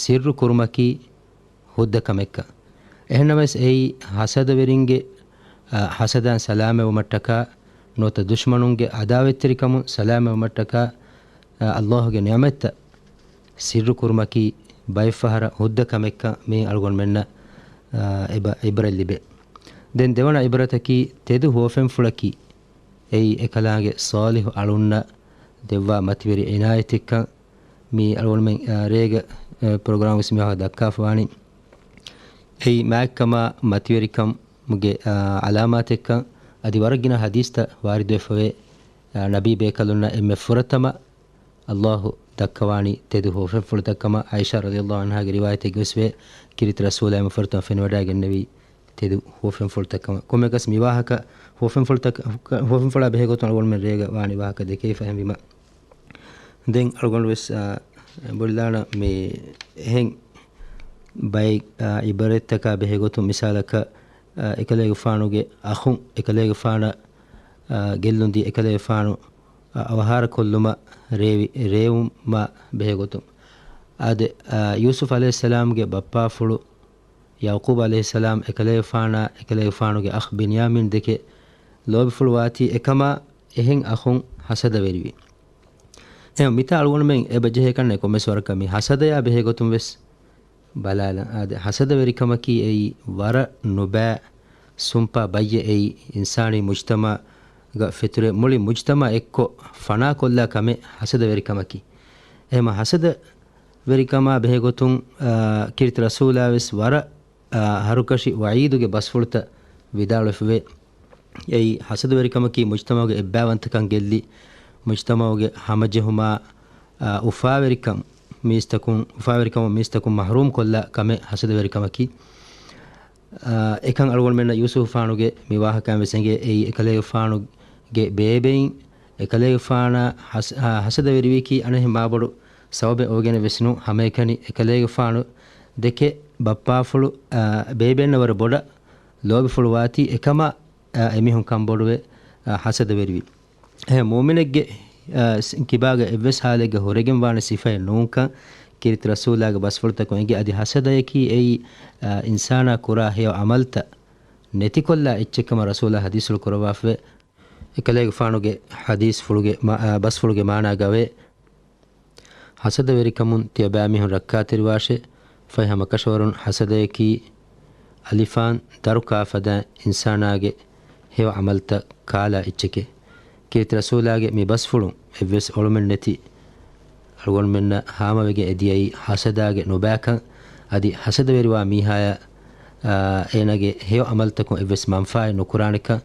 ސިއްރު ކުރުމަކީ ހުއްދަ ކަމެއްކަން. އެހެންނަމަވެސް އެއީ ޙަސަދަވެރިންގެ، އާ، ޙަސަދައިން ސަލާމަތްވުމަށްޓަކާ، ނުވަތަ ދުޝްމަނުންގެ ޢަދާވަތްތެރިކަމުން ސަލާމަތްވުމަށްޓަކާ، އާ، ﷲގެ ނިޢުމަތްތައް ސިއްރު ކުރުމަކީ ބައެއްފަހަރަށް ހުއްދަ ކަމެއްކަން މި އަޅުގަނޑުމެންނަށް، އާ، އެބަ-، ޢިބްރަތް ލިބޭ. ދެން ދެވަނަ ޢިބްރަތަކީ ތެދު ހުވަފެންފުޅަކީ އެއީ އެކަލާނގެ ޞާލިޙު އަޅުންނަށް ދެއްވާ މަތިވެރި ޢިނާޔަތެއްކަން މި އަޅުގަނޑުމެން، އާ، ރޭގަ، އާ، ޕްރޮގްރާމް ވެސް މި ވާހަކަ ދައްކާފަވާނީ. އެއީ މާތްކަމާ މަތިވެރިކަމުގެ، އާ، ޢަލާމާތެއްކަން އަދި ވަރަށް ގިނަ ޙަދީޘްތައް ވާރިދުވެފަވޭ. އާ، ނަބީ ބޭކަލުންނަށް އެންމެ ފުރަތަމަ ﷲ ދައްކަވާނީ ތެދު ހުވަފެންފުޅުތައް ކަމަށް ޢާއިޝާ ރަޟިޔަﷲ ޢަންހާގެ ރިވާޔަތެއްގަވެސް ވޭ. ކީރިތި ރަސޫލާ އެމަ ފުރަތަމަ ފެނިވަޑައިގެންނެވީ ތެދު ހުވަފެންފުޅުތައް ކަމަށް. ކޮންމެއަކަސް މި ވާހަކަ ހުވަފެންފުޅުތައް، ހުވަފެންފުޅާ ބެހޭގޮތުން އަޅުގަނޑުމެން ރޭގަ ވާނީ ވާހަކަ ދެކެވިފަ އެހެންވީމަ. ދެން އަޅުގަނޑުވެސް، އާ، ބުނެލާނަން މި އެހެން ބައެއް، އާ، ޢިބްރަތްތަކާ ބެހޭގޮތުން މިސާލަކަށް، އާ، އެކަލޭގެފާނުގެ އަޚުން އެކަލޭގެފާނަށް، އާ، ގެއްލުންދީ އެކަލޭގެފާނު، އާ، އަވަހާރަކޮށްލުމަށް ރޭވި، ރޭވުމާ ބެހޭގޮތުން. އާދެ، އާ، ޔޫސުފް ޢަލައިހިއްސަލާމްގެ ބައްޕާފުޅު ޔަޢުޤޫބް ޢަލައިހިއްސަލާމް އެކަލޭގެފާނާ އެކަލޭގެފާނުގެ އަޚް ބިންޔާމީން ދެކެ ލޯބިފުޅުވާތީ އެކަމާ އެހެން އަޚުން ޙަސަދަވެރިވި. އެ މިތާ އަޅުގަނޑުމެން އެބަޖެހޭ ކަންނޭ ކޮންމެސް ވަރަކަށް މި ޙަސަދަޔާ ބެހޭގޮތުން ވެސް ބަލާލަން. އާދެ، ޙަސަދަވެރިކަމަކީ އެއީ ވަރަށް ނުބައި ސުންޕާ ބައްޔެއް. އެއީ އިންސާނީ މުޖްތަމަޢުގަ ފެތުރޭ މުޅި މުޖްތަމަޢެއްކޮށް ފަނާކޮށްލާ ކަމެއް ޙަސަދަވެރިކަމަކީ. އެހެމަ ޙަސަދަ ވެރިކަމާ ބެހޭގޮތުން، އާ، ކީރިތި ރަސޫލާވެސް ވަރަށް، އާ، ހަރުކަށި ވަޢީދުގެ ބަސްފުޅުތައް ވިދާޅުވެފަވޭ. އެއީ ޙަސަދަވެރިކަމަކީ މުޖްތަމަޢުގެ އެއްބައިވަންތަކަން ގެއްލި، މުޖްތަމަޢުގެ ހަމަޖެހުމާ، އާ، އުފާވެރިކަން މީސްތަކުން، އުފާވެރިކަމުން މީސްތަކުން މަޙްރޫމް ކޮށްލާ ކަމެއް ޙަސަދަވެރިކަމަކީ. އާ، އެކަން އަޅުގަނޑުމެންނަށް ޔޫސުފާނުގެ މި ވާހަކައިން ވެސް އެނގޭ. އެއީ އެކަލޭގެފާނުގެ ބޭބެއިން އެކަލޭގެފާނާ ޙަސް-، އާ، ޙަސަދަވެރިވީކީ އަނެއް މާބޮޑު ސަބަބެއް އޮވެގެނެއް ވެސް ނޫން. ހަމައެކަނި އެކަލޭގެފާނު ދެކެ ބައްޕާފުޅު، އާ، ބޭބެއިންނަށް ވަރަށް ބޮޑަށް ލޯބިފުޅުވާތީ އެކަމާ، އާ، އެމީހުން ކަންބޮޑުވެ، އާ، ޙަސަދަވެރިވި. އެހެން މުއުމިނެއްގެ، އާ، ސި-، ކިބާގަ އެއްވެސް ޙާލެއްގަ ހުރެގެން ވާނެ ސިފައެއް ނޫންކަން ކީރިތި ރަސޫލާގެ ބަސްފުޅުތަކުން އެނގޭ. އަދި ޙަސަދަޔަކީ އެއީ، އާ، އިންސާނާ ކުރާ ހެޔޮ ޢަމަލްތައް ނެތިކޮށްލާ އެއްޗެއް ކަމަށް ރަސޫލާ ޙަދީޘްފުޅު ކުރައްވާފަވޭ. އެކަލޭގެފާނުގެ ޙަދީޘްފުޅުގެ މަ-، އާ، ބަސްފުޅުގެ މާނާގަވޭ، ޙަސަދަވެރިކަމުން ތިޔަބައިމީހުން ރައްކާތެރިވާށޭ. ފަހެ ހަމަކަށަވަރުން ޙަސަދަޔަކީ އަލިފާން ދަރު ކާފަދާ އިންސާނާގެ ހެޔޮ ޢަމަލްތައް ކާލާ އެއްޗެކޭ. ކީރިތި ރަސޫލާގެ މި ބަސްފުޅުން އެއްވެސް އޮޅުމެއް ނެތި އަޅުގަނޑުމެންނަށް ހާމަވެގެން އެދިޔައީ ޙަސަދާގެ ނުބައިކަން. އަދި ޙަސަދަވެރިވާ މީހާޔަށް، އާ، އޭނާގެ ހެޔޮ ޢަމަލްތަކުން އެއްވެސް މަންފާއެއް ނުކުރާނެކަން.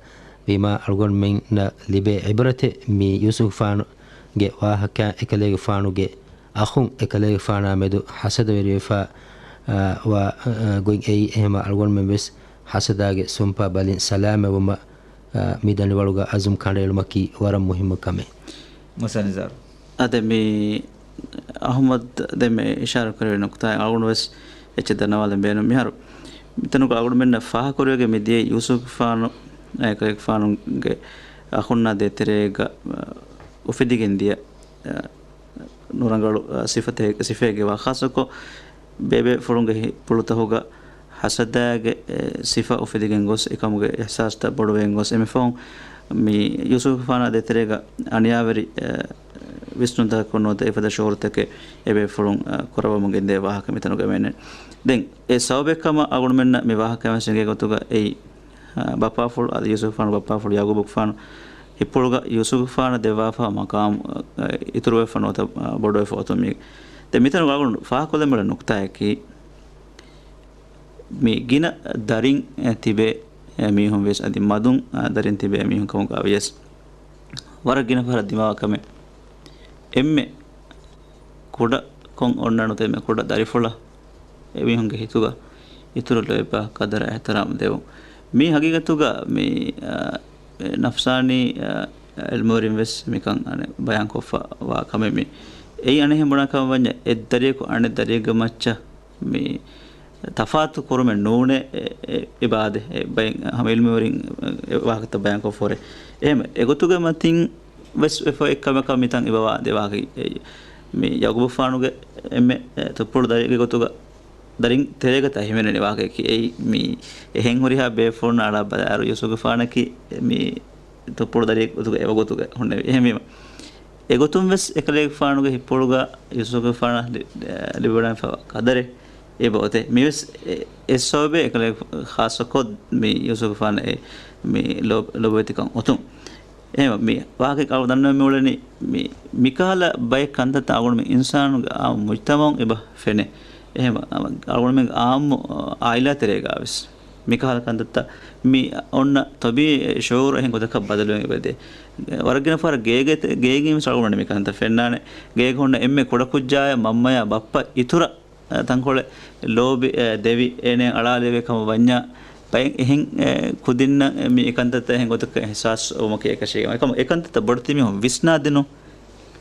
ވީމާ އަޅުގަނޑުމެންނަށް ލިބޭ ޢިބްރަތެއް މި ޔޫސުފާނުގެ ވާހަކަ، އެކަލޭގެފާނުގެ އަޚުން އެކަލޭގެފާނާ މެދު ޙަސަދަވެރިވެފާ، އާ، ވާ، އާ، ގޮތް އެއީ. އެހެމަ އަޅުގަނޑުމެން ވެސް ޙަސަދާގެ ސުންޕާ ބަލިން ސަލާމަތްވުމަށް، އާ، މި ދަނޑިވަޅުގަ ޢަޒުމް ކަނޑައެޅުމަކީ ވަރަށް މުހިއްމު ކަމެއް. މުސާ ނިޒާރު. އާދެ، މި އަޙްމަދު ދެންމެ އިޝާރާތް ކުރެއްވި ނުކުތާއެއް އަޅުގަނޑު ވެސް އެއްޗެއް ދަންނަވާލަން ބޭނުން. މިހާރު މިތަނުގަ އަޅުގަނޑުމެންނަށް ފާހަގަކުރެވިގެން މިދިޔައީ ޔޫސުފާނު އެކަލޭގެފާނުގެ އަޚުންނާ ދޭތެރޭގަ، އަ، އުފެދިގެން ދިޔަ، އަ، ނުރަނގަޅު، އަ، ސިފަތެއް، ސިފައެއްގެ ވާ، ޚާއްޞަކޮށް ބޭބޭފުޅުންގެ ހި-، ޕުޅުތަކުގަ ޙަސަދާގެ، އެ، ސިފަ އުފެދިގެން ގޮސް، އެކަމުގެ އިޙްސާސްތައް ބޮޑުވެގެން ގޮސް، އެންމެ ފަހުން މި ޔޫސުފާނާ ދޭތެރޭގަ އަނިޔާވެރި، އެ، ވިސްނުންތަކަކުން ނުވަތަ އެފަދަ ޝުޢޫރުތަކެއް އެބޭފުޅުން، އަ، ކުރައްވަމުން ގެންދޭ ވާހަކަ މިތަނުގަ މެނެ. ދެން އެ ސަބަބެއް ކަމަށް އަޅުގަނޑުމެންނަށް މި ވާހަކަ ވެސް އެނގޭ ގޮތުގަ އެއީ، އަ، ބައްޕާފުޅު، އަދި ޔޫސުފާނު ބައްޕާފުޅު ޔަޢުޤޫބުގެފާނު ހިތްޕުޅުގަ ޔޫސުފާނަށް ދެއްވާފަ މަޤާމު، އަ، އިތުރުވެފަ ނުވަތަ، އަ، ބޮޑުވެފަ އޮތުމީ. ދެން މިތަނުގަ އަޅުގަނޑު ފާހަގަކޮށްލަން މި ނުކުތާއަކީ، މި ގިނަ ދަރިން، އެ، ތިބޭ، އެ، މީހުން ވެސް އަދި މަދުން، އަ، ދަރިން ތިބޭ މީހުން ކަމުގަ ވިޔަސް ވަރަށް ގިނަ ފަހަރަށް ދިމާވާ ކަމެއް. އެންމެ ކުޑަކޮށް އޮންނަ ނުވަތަ އެންމެ ކުޑަ ދަރިފުޅަށް އެމީހުންގެ ހިތުގަ އިތުރު ލޯތްބާ ޤަދަރާ އިޙްތިރާމް ދެވުން. މީ ހަގީގަތުގަ މި، އަ، ނަފްސާނީ، އަ، ޢިލްމުވެރިން ވެސް މިކަން އަނެއް ބަޔާންކޮށްފަ ވާ ކަމެއް މީ. އެއީ އަނެއްހެން ބުނާ ކަމަށް ވަންޏާ އެއްދަރިޔަކު އަނެއް ދަރިއެއްގެ މައްޗަށް މި ތަފާތު ކުރުމެއް ނޫނޭ، އެ، އެ، އެބަ އާދެ، އެ ބައެއް ހަމަ ޢިލްމުވެރިން އެ ވާހަކަތައް ބަޔާންކޮށްފަ ހުރޭ. އެހެން އެގޮތުގެ މަތިން ވެސް ވެފަ އެއްކަމަކަށް މިތަން އެބަ ވާ ދެ ވާހަކަ، އެ، މި ޔަޢުޤޫބުގެފާނުގެ އެންމެ، އެ، ތުއްޕުޅު ދަރިއެއްގެ ގޮތުގަ ދަރިން ތެރޭގަ ތަ ހިމެނެނި ވާހަކައަކީ އެއީ މި އެހެން ހުރިހާ ބޭފުޅުންނަށް އަޅާ ބަލާއިރު ޔޫސުފްގެފާނަކީ މި ތުއްޕުޅު ދަރިއެއް ގޮތުގަ އެވަގުތުގަ ހުންނެވި. އެހެންވީމަ، އެގޮތުން ވެސް އެކަލޭގެފާނުގެ ހިތްޕުޅުގަ ޔޫސުފްގެފާނަށް ލި-، ލިބިވަޑައިފަވާ ޤަދަރެއް އެބަ އޮތޭ. މިވެސް އެ، އެއް ސަބަބެއް އެކަލޭ ޚާއްޞަކޮށް މި ޔޫސުފްގެފާނަށް އެ މި ލޯ-، ލޯބިވެތިކަން އޮތުން. އެހެން މި ވާހަކަ އަޅު ދަންނަވަން މިއުޅެނީ މި، މިކަހަލަ ބައެއް ކަންތައްތައް އަޅުގަނޑުމެން އިންސާނުގެ އާއްމު މުޖްތަމަޢުން އެބަ ފެނޭ. އެހެން އަޅުގަނޑުމެންގެ އާއްމު، އާ، ޢާއިލާ ތެރޭގަ ވެސް. މިކަހަލަ ކަންތައްތައް މި އޮންނަ ތަބީޢީ ޝުޢޫރު އެހެން ގޮތަކަށް ބަދަލުވެގެން އެބަދޭ. ވަރަށް ގިނަ ފަހަރަށް ގޭގެ، ގޭގެ މިސާލު މި ކަންތައް ފެންނާނެ. ގޭގަ ހުންނަ އެންމެ ކުޑަކުއްޖާއާ މަންމަޔާ ބައްޕަ އިތުރަށް ތަންކޮޅެއް ލޯބި، އެ، ދެވި އޭނައަށް އަޅާލެވޭ ކަމަށް ވަންޏާ، ބައެއް އެހެން، އެ، ކުދިންނަށް މި އެކަންތައްތައް އެހެން ގޮތަކަށް އިޙްސާސް ވުމަކީ އެކަށީގެން. އެކަމަ އެކަންތައްތައް ބޮޑުތިބީހުން ވިސްނާދިނުން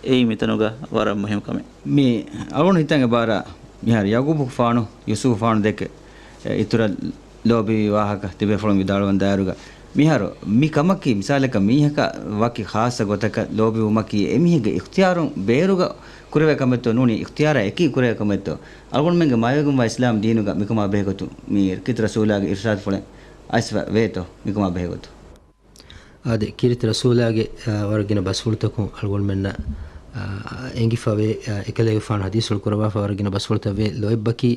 އެއީ މިތަނުގަ ވަރަށް މުހިންމު ކަމެއް. މި އަޅުގަނޑު ހިތަށް އެބައަރާ މިހާރު ޔަޢުޤޫބުގެފާނު ޔޫސުފުގެފާނު ދެކެ، އެ، އިތުރަށް ލޯބިވި ވާހަކަ ތިބޭފުޅުން ވިދާޅުވަން ދާއިރުގަ، މިހާރު މި ކަމަކީ މިސާލަކަށް މީހަކަށް ވަކި ޚާއްޞަ ގޮތަކަށް ލޯބިވުމަކީ އެމީހެއްގެ އިޚްތިޔާރުން ބޭރުގަ ކުރެވޭ ކަމެއްތޯ ނޫނީ އިޚްތިޔާރާ އެކީ ކުރެވޭ ކަމެއްތޯ؟ އަޅުގަނޑުމެންގެ މާތްވެގެންވާ އިސްލާމް ދީނުގަ މިކަމާ ބެހޭގޮތުން މި ކީރިތި ރަސޫލާގެ އިރުޝާދުފުޅެއް އައިސްފަ ވޭތޯ މިކަމާ ބެހޭގޮތުން؟ އާދެ، ކީރިތި ރަސޫލާގެ، އާ، ވަރަށް ގިނަ ބަސްފުޅުތަކުން އަޅުގަނޑުމެންނަށް، އާ، އެނގިފަވޭ، އާ، އެކަލޭގެފާނު ޙަދީޘްފުޅު ކުރައްވާފަ ވަރަށް ގިނަ ބަސްފުޅުތައް ވޭ. ލޯތްބަކީ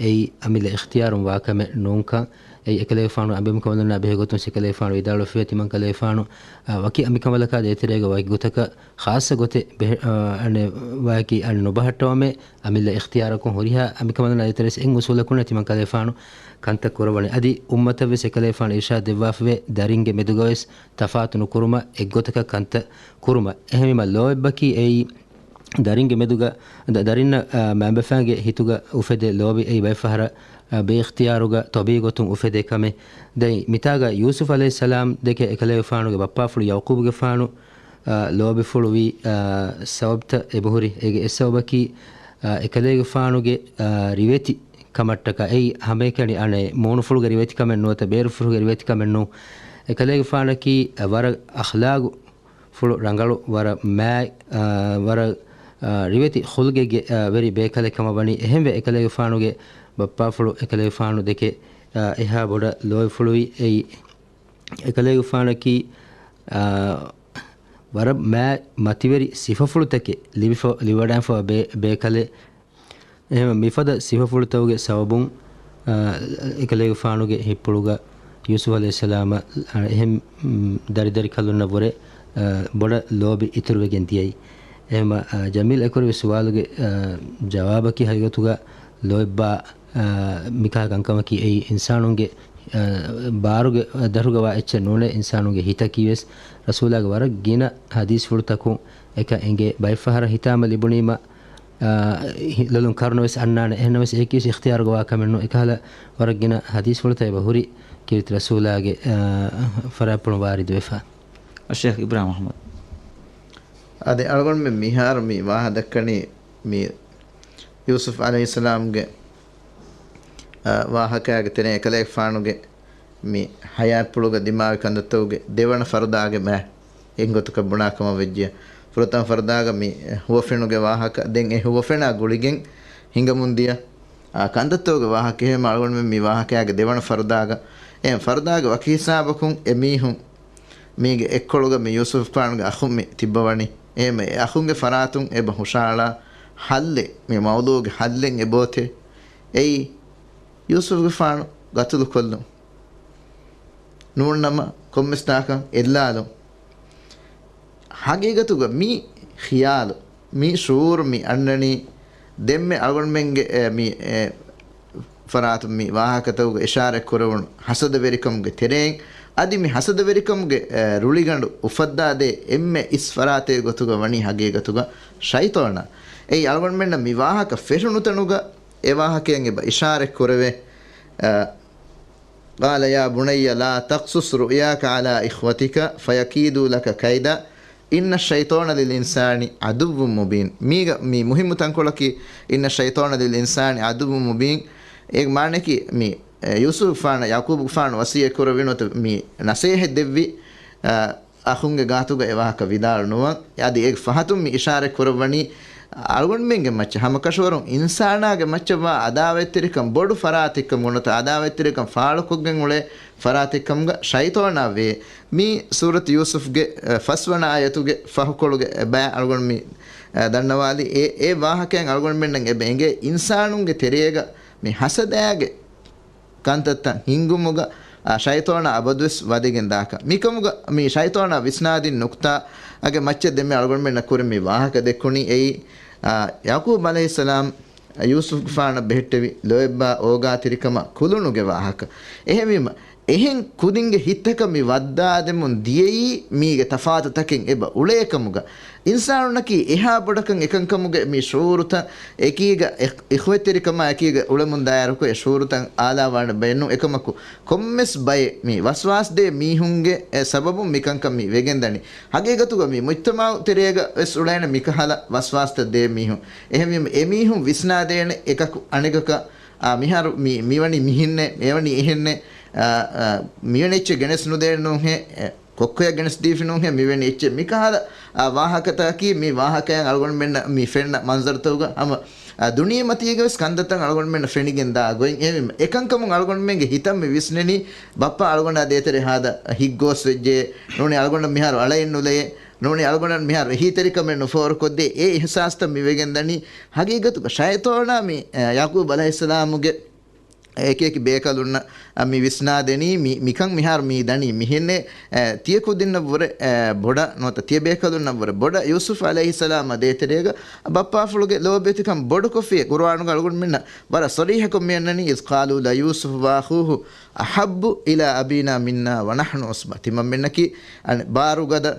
އެއީ އަމިއްލަ އިޚްތިޔާރުން ވާ ކަމެއް ނޫންކަން. އެއީ އެކަލޭގެފާނު އަނބިމަންކަނބަލުންނާ ބެހޭގޮތުން އެކަލޭގެފާނު ވިދާޅުވެފައިވޭ ތިމަންކަލޭގެފާނު، އާ، ވަކި އަނބިމަންކަނބަލަކާ ދޭތެރޭގަ ވަކި ގޮތަކަށް ޚާއްޞަ ގޮތެއް ބެހެ-، އާ، އަނެއް ވާކީ އަނެއް ނުބަހައްޓަވަމޭ. އަމިއްލަ އިޚްތިޔާރަކުން ހުރިހާ އަނބިމަންކަނބަލުންނާ ދޭތެރޭ ވެސް އެއް އުސޫލަކުންނޭ ތިމަންކަލޭގެފާނު ކަންތައް ކުރައްވަނީ. އަދި އުއްމަތަށް ވެސް އެކަލޭގެފާނު އިރުޝާދު ދެއްވާފަވޭ ދަރިންގެ މެދުގަ ވެސް ތަފާތު ނުކުރުމަށް އެއްގޮތަކަށް ކަންތައް ކުރުމަށް. އެހެންވީމަ ލޯތްބަކީ އެއީ ދަރިންގެ މެދުގަ ދަ-، ދަރިންނަށް، އާ، މައިންބަފައިންގެ ހިތުގަ އުފެދޭ ލޯބި އެއީ ބައެއް ފަހަރަށް، އާ، ބޭއިޚްތިޔާރުގަ ތަބީޢީ ގޮތުން އުފެދޭ ކަމެއް. ދެން މިތާގަ ޔޫސުފް ޢަލައިހިއްސަލާމް ދެކެ އެކަލޭގެފާނުގެ ބައްޕާފުޅު ޔަޢުޤޫބުގެފާނު، އާ، ލޯބިފުޅުވި، އާ، ސަބަބްތައް އެބަހުރި. އޭގެ އެއް ސަބަބަކީ، އާ، އެކަލޭގެފާނުގެ، އާ، ރިވެތި ކަމަށްޓަކާ އެއީ ހަމައެކަނި އަނެއް މޫނުފުޅުގެ ރިވެތި ކަމެއް ނުވަތަ ބޭރުފުޅުގެ ރިވެތި ކަމެއް ނޫން. އެކަލޭގެފާނަކީ، އަ، ވަރަށް އަޚްލާގު ފުޅު ރަނގަޅު ވަރަށް މާތް، އާ، ވަރަށް، އާ، ރިވެތި ޚުލްގެއްގެ، އާ، ވެރި ބޭކަލެއް ކަމަށް ވަނީ. އެހެންވެ އެކަލޭގެފާނުގެ ބައްޕާފުޅު އެކަލޭގެފާނު ދެކެ، އާ، އެހާ ބޮޑަށް ލޯތްފުޅުވި އެއީ އެކަލޭގެފާނަކީ، އާ، ވަރަށް މާތް މަތިވެރި ސިފަފުޅުތަކެއް ލިބިފަ-، ލިބިވަޑައިފަވާ ބޭ-، ބޭކަލެއް. އެހެން މިފަދަ ސިފަފުޅުތަކުގެ ސަބަބުން، އާ، އެކަލޭގެފާނުގެ ހިތްޕުޅުގަ ޔޫސުފް ޢަލައިހިއްސަލާމަށް، އާ، އެހެން، މް، ދަރިދަރިކަލުންނަށްވުރެ، އާ، ބޮޑަށް ލޯބި އިތުރުވެގެން ދިޔައީ. އެހެންމަ، އާ، ޖަމީލް އެކުރެވި ސުވާލުގެ، އާ، ޖަވާބަކީ ހަގީގަތުގަ ލޯތްބާ، އާ، މިކަހަލަ ކަންކަމަކީ އެއީ އިންސާނުންގެ، އާ، ބާރުގެ ދަށުގަވާ އެއްޗެއް ނޫނޭ. އިންސާނުންގެ ހިތަކީ ވެސް ރަސޫލާގެ ވަރަށް ގިނަ ޙަދީޘްފުޅުތަކުން އެކަށް އެނގޭ. ބައެއް ފަހަރަށް ހިތާމަ ލިބުނީމަ، އާ، ހި-، ލޮލުން ކަރުނަ ވެސް އަންނާނެ. އެހެންނަމަވެސް އެއީކީ ވެސް އިޚްތިޔާރުގަ ވާ ކަމެއް ނޫން. އެކަހަލަ ވަރަށް ގިނަ ޙަދީޘްފުޅުތައް އެބަ ހުރި ކީރިތި ރަސޫލާގެ، އާ، ފަރާތްޕުޅުން ވާރިދުވެފަ. އައްޝައިޚް އިބްރާހިމް އަޙްމަދު. އާދެ، އަޅުގަނޑުމެން މިހާރު މި ވާހަ ދައްކަނީ މި ޔޫސުފް ޢަލައިހިއްސަލާމްގެ، އާ، ވާހަކައިގެ ތެރެއިން އެކަލޭގެފާނުގެ މި ޙަޔާތްޕުޅުގަ ދިމާވި ކަންތައްތަކުގެ ދެވަނަ ފަރުދާގެ މާތް އެއްގޮތަކަށް ބުނާ ކަމަށް ވެއްޖެ. ފުރަތަމަ ފަރުދާގަ މި ހުވަފެނުގެ ވާހަކަ، ދެން އެ ހުވަފެނާ ގުޅިގެން ހިނގަމުންދިޔަ، އާ، ކަންތައްތަކުގެ ވާހަކަ. އެހެން އަޅުގަނޑުމެން މި ވާހަކައިގެ ދެވަނަ ފަރުދާގަ، އެހެން ފަރުދާގެ ވަކި ހިސާބަކުން އެ މީހުން މީގެ އެއްކޮޅުގަ މި ޔޫސުފްގެފާނުގެ އަޚުން މި ތިއްބަވަނީ. އެހެން އެ އަޚުންގެ ފަރާތުން އެބަ ހުށައަޅާ ޙައްލެއް، މި މައުޟޫޢުގެ ޙައްލެއް އެބައޮތޭ. އެއީ ޔޫސުފްގެފާނު ގަތުލުކޮށްލުން. ނޫންނަމަ ކޮންމެސް ތާކަށް އެއްލާލުން. ހަގީގަތުގަ މި ޚިޔާލު، މި ޝުޢޫރު މި އަންނަނީ ދެންމެ އަޅުގަނޑުމެންގެ، އެ، މި، އެ، ފަރާތުން މި ވާހަކަތަކުގަ އިޝާރަތް ކުރެވުނު ހަސަދަވެރިކަމުގެ ތެރެއިން. އަދި މި ހަސަދަވެރިކަމުގެ، އެ، ރުޅިގަނޑު އުފައްދާދޭ އެންމެ އިސް ފަރާތެއް ގޮތުގަ ވަނީ ހަގީގަތުގަ ޝައިޠާނާ. އެއީ އަޅުގަނޑުމެންނަށް މި ވާހަކަ ފެށުނު ތަނުގަ އެ ވާހަކައިން އެބަ އިޝާރަތް ކުރެވޭ، އެ، قال يا بني لا تقصص رؤياك على إخوتك فيكيدوا لك كيدا إن الشيطان للإنسان عدو مبين. މީގަ މި މުހިއްމު ތަންކޮޅަކީ، إن الشيطان للإنسان عدو مبين. އޭގެ މާނައަކީ، މި، އެ، ޔޫސުފްފާނަށް ޔަޢުޤޫބުގެފާނު ވަޞިއްޔަތް ކުރެވި ނުވަތަ މި ނަޞޭޙަތް ދެއްވި، އަ، އަޚުންގެ ގާތުގަ އެ ވާހަކަ ވިދާޅު ނުވަން. އަދި އޭގެ ފަހަތުން މި އިޝާރަތް ކުރައްވަނީ، އަޅުގަނޑުމެންގެ މައްޗަށް ހަމަކަށަވަރުން އިންސާނާގެ މައްޗަށްވާ އަދާވަތްތެރިކަން ބޮޑު ފަރާތެއްކަމުގަ ނުވަތަ އަދާވަތްތެރިކަން ފާޅުކޮށްގެން އުޅޭ ފަރާތެއްކަމުގަ ޝައިޠާނާ ވޭ. މީ ސޫރަތު ޔޫސުފްގެ، އަ، ފަސްވަނަ އާޔަތުގެ ފަހުކޮޅުގެ ބައި އަޅުގަނޑު މި، އަ، ދަންނަވާލި. އެ، އެ ވާހަކައިން އަޅުގަނޑުމެންނަށް އެބަ އެނގޭ އިންސާނުންގެ ތެރޭގަ މި ހަސަދާގެ ކަންތައްތައް ހިންގުމުގަ، އާ، ޝައިޠާނާ އަބަދުވެސް ވަދެގެން ދާކަށް. މިކަމުގަ މި ޝައިޠާނާ ވިސްނާދިން ނުކުތާއެއްގެ މައްޗަށް ދެންމެ އަޅުގަނޑުމެންނަށް ކުރިން މި ވާހަކަ ދެއްކުނީ އެއީ، އާ، ޔަޢުޤޫބް ޢަލައިހިއްސަލާމް ޔޫސުފްގެފާނަށް ބެހެއްޓެވި ލޯތްބާ އޯގާތެރިކަމާ ކުލުނުގެ ވާހަކަ. އެހެންވީމަ، އެހެން ކުދިންގެ ހިތްތަކަށް މި ވައްދާދެމުން ދިޔައީ މީގެ ތަފާތު ތަކެއް އެބަ އުޅޭކަމުގަ، އިންސާނުންނަކީ އެހާ ބޮޑަކަށް އެކަންކަމުގެ މި ޝުޢޫރުތައް އެކީގަ އިޚް-، އިޚްވަތްތެރިކަމާ އެކީގަ އުޅެމުންދާއިރުކޮށް އެ ޝުޢޫރުތައް އާލާވާނެ ބައެއްނޫން. އެކަމަކު، ކޮންމެސް ބައެއް މި ވަސްވާސް ދޭ މީހުންގެ، އެ، ސަބަބުން މިކަންކަން މި ވެގެންދަނީ. ހަގީގަތުގަ މި މުޖްތަމަޢު ތެރޭގަ ވެސް އުޅޭނެ މިކަހަލަ ވަސްވާސްތައް ދޭ މީހުން. އެހެންވީމަ، އެ މީހުން ވިސްނާދޭނެ އެކަކު އަނެކަކަށް، އާ، މިހާރު މި، މިވަނީ މިހެންނޭ، އެވަނީ އެހެންނޭ، އާ، އާ، މިވެނި އެއްޗެއް ގެނެސް ނުދޭން ނޫންހޭ، އެ، ކޮއްކޮޔަށް ގެނެސް ދީފި ނޫންހޭ، މިވެނި އެއްޗެއް މިކަހަލަ، އާ، ވާހަކަތަކަކީ މި ވާހަކައިން އަޅުގަނޑުމެންނަށް މި ފެންނަ މަންޒަރުތަކުގަ ހަމަ، އާ، ދުނިޔެމަތީގަ ވެސް ކަންތައްތައް އަޅުގަނޑުމެންނަށް ފެނިގެން ދާ ގޮތް. އެހެންވީމަ، އެކަންކަމުން އަޅުގަނޑުމެންގެ ހިތަށް މި ވިސްނެނީ، ބައްޕަ އަޅުގަނޑާ ދޭތެރޭ ހާދަ ހިތްގޯސް ވެއްޖެ، ނޫނީ އަޅުގަނޑަށް މިހާރު އަޅައެއް ނުލައޭ، ނޫނީ އަޅުގަނޑަށް މިހާރު އެހީތެރިކަމެއް ނުފޯރުކޮށްދޭ، އެ އިޙްސާސްތައް މި ވެގެންދަނީ. ހަގީގަތުގަ ޝައިޠޯނާ މި، އެ، ޔަޢުޤޫބް ޢަލައިހިއްސަލާމުގެ އެކިއެކި ބޭކަލުންނަށް މި ވިސްނާދެނީ، މި، މިކަން މިހާރު މި ދަނީ މިހެންނޭ، އެ، ތިޔަ ކުދިންނަށްވުރެ، އެ، ބޮޑަށް ނުވަތަ ތިޔަ ބޭކަލުންނަށްވުރެ ބޮޑަށް ޔޫސުފް ޢަލައިހިއްސަލާމާ ދޭތެރޭގަ ބައްޕާފުޅުގެ ލޯބިވެތިކަން ބޮޑުކޮށްފިޔޭ ޤުރުއާނުގަ އަޅުގަނޑުމެންނަށް ވަރަށް ޞަރީޙަކޮށް މި އަންނަނީ، إذ قالوا ليوسف وأخوه أحب إلى أبينا منا ونحن عصبة. ތިމަންމެންނަކީ އަނެއް ބާރުގަދަ،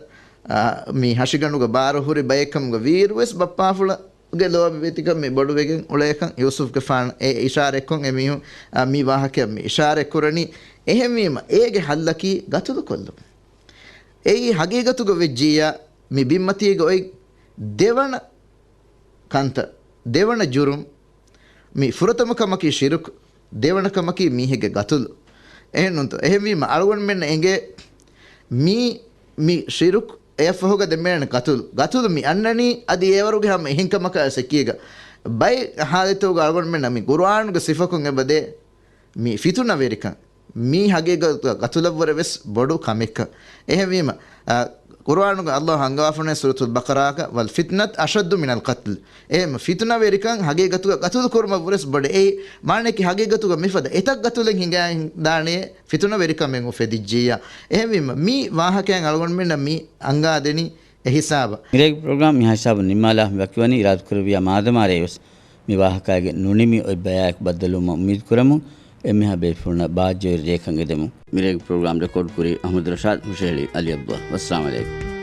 އާ، މި ހަށިގަނޑުގަ ބާރު ހުރި ބައެއްކަމުގަ ވީއިރުވެސް ބައްޕާފުޅުގެ ލޯބިވެތިކަން މި ބޮޑުވެގެން އުޅޭކަން ޔޫސުފްގެފާނު އެ އިޝާރަތްކޮށް އެމީހުން، އާ، މި ވާހަކައަށް މި އިޝާރަތްކުރަނީ. އެހެންވީމަ، އޭގެ ހައްލަކީ ގަތުލުކޮށްލުން. އެއީ ހަގީގަތުގަ ވެއްޖިއްޔާ މި ބިންމަތީގަ އޮތް ދެވަނަ ކަންތައް، ދެވަނަ ޖުރުމް. މި ފުރަތަމަ ކަމަކީ ޝިރުކު، ދެވަނަ ކަމަކީ މީހެއްގެ ގަތުލު. އެހެންނޫންތޯ؟ އެހެންވީމަ އަޅުގަނޑުމެންނަށް އެނގޭ މީ، މި ޝިރުކު އެއަށްފަހުގަ ދެން މިއަންނަނީ ގަތުލު. ގަތުލު މި އަންނަނީ އަދި އޭވަރުގެ ހަމަ އެހެން ކަމަކާ ވެސް އެކީގަ. ބައެއް ހާލަތުގަ އަޅުގަނޑުމެންނަށް މި ޤުރުއާނުގެ ސިފަކުން އެބަދޭ މި ފިތުނަވެރިކަން، މީ ހަގީގަތުގަ ގަތުލަށްވުރެ ވެސް ބޮޑު ކަމެއްކަން. އެހެންވީމަ، އަ، ޤުރުއާނުގަ ﷲ ހަންގަވާފަނޭ ސޫރަތުލް ބަޤަރާގަ، والفتنة أشد من القتل. އެހެން ފިތުނަވެރިކަން ހަގީގަތުގަ ގަތުލު ކުރުމަށްވުރެސް ބޮޑެ. އެއީ މާނައަކީ ހަގީގަތުގަ މިފަދަ އެތައް ގަތުލެއް ހިނގާ ދާނެ ފިތުނަވެރިކަމެއް އުފެދިއްޖިއްޔާ. އެހެންވީމަ، މި ވާހަކައިން އަޅުގަނޑުމެންނަށް މި އަންގާދެނީ އެ ހިސާބަށް. މިރޭގެ ޕްރޮގްރާމް މިހާ ހިސާބުން ނިންމާލާ މި ވަކިވަނީ އިރާދަކުރެއްވިޔާ މާދަމާރޭ ވެސް މި ވާހަކައިގެ ނުނިމި އޮތް ބަޔާއެކު ބައްދަލުވުމަށް އުއްމީދު ކުރަމުން، އެންމެހާ ބޭފުޅުންނަށް ބާއްޖަވެރި ރެއެއްކަން އެދެމުން. މިރޭގެ ޕްރޮގްރާމް ރެކޯޑް ކުރީ އަޙްމަދު ރަޝާދް ހުށަހެޅި އަލީ އަބްދުﷲ. ވައްސަލާމް ޢަލައިކުމް.